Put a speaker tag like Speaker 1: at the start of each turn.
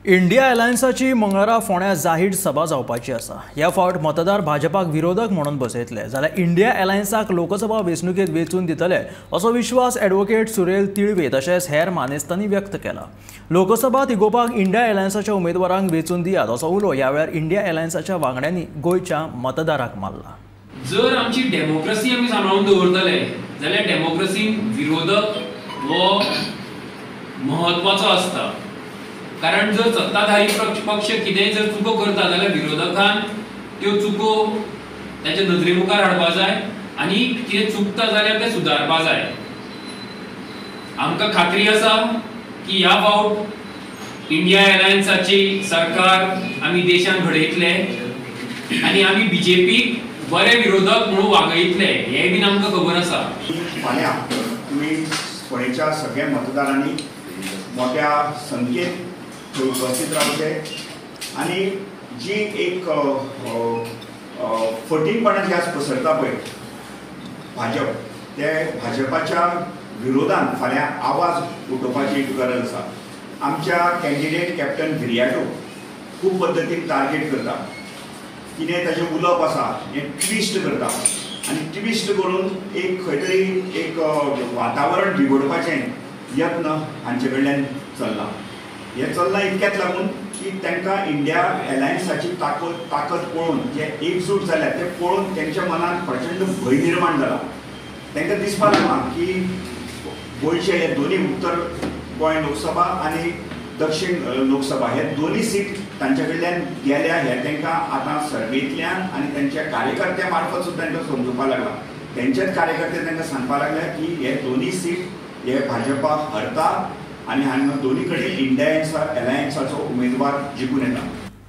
Speaker 1: India अलायन्साची मंगळारा फोंड्या जाहीर सभा जावपाची आसा. ह्या फावट मतदार भाजपाक विरोधक म्हणून बसयतले जाल्यार इंडिया अलायन्साक लोकसभा वेंचणुकेंत वेंचून दितले असो विश्वास ॲडव्होकेट सुरेल तिळवे तशेंच हेर मानेस्तांनी व्यक्त केला. लोकसभा तिगोवपाक इंडिया अलायन्साच्या उमेदवारांक वेंचून दियात असो उलो ह्या वेळार इंडिया अलायन्साच्या वांगड्यांनी गोंयच्या मतदाराक मारला.
Speaker 2: जर आमची डेमोक्रेसी आमी सांबाळून दवरतले जाल्यार डेमोक्रेसीन विरोधक हो म्हत्वाचो आसता. कारण जर सत्ताधारी पक्ष कितेंय जर चुको करता जाल्यार विरोधकान त्यो चुको ताच्या नदरे मुखार हाडपा जाय आनी कितें चुकता जाल्यार तें सुदारपा जाय. आमकां खात्री आसा की ह्या फावट इंडिया अलायन्साची सरकार आमी देशान घडयतले आनी आमी बीजेपीक बरे विरोधक म्हणून वागयतले हें बीन आमकां खबर आसा.
Speaker 3: फाल्यां तुमी फोंडेच्या सगळ्या मतदारांनी मोठ्या संख्येन उपस्थित रावचे आनी जी एक फटींगपणां जी आज पसरता पळय भाजप, ते भाजपाच्या विरोधान फाल्यां आवाज उठोवपाची एक गरज आसा. आमच्या कॅन्डिडेट कॅप्टन विरियाटो खूब पद्दतीन टार्गेट करता, कितें ताजें उलोवप आसा हें ट्विस्ट करता आनी ट्विस्ट करून एक खंय तरी एक वातावरण बिगोडपाचें यत्न हांचे कडल्यान चल्ला. हें चल्लां इतक्यात लागून की तांकां इंडिया अलायन्साची ताकद पळोवन जे एकजूट जाल्या ते पळोवन तांच्या मनांत प्रचंड भंय निर्माण जाला. तांकां दिसपाक लागलां की गोंयचे हे दोनी उत्तर गोंय लोकसभा आनी दक्षिण लोकसभा हे दोनी सीट तांचे कडल्यान गेल्या हे तांकां आतां सर्वेंतल्यान आनी तांच्या कार्यकर्त्या मार्फत सुद्दां तांकां समजुपाक लागलां. तेंचेच कार्यकर्ते तांकां सांगपाक लागल्या की हे दोनी सीट हे भाजपा हरता आनी हांगा दोनी कडेन इंडिया अलायन्साचो उमेदवार जिखून येता.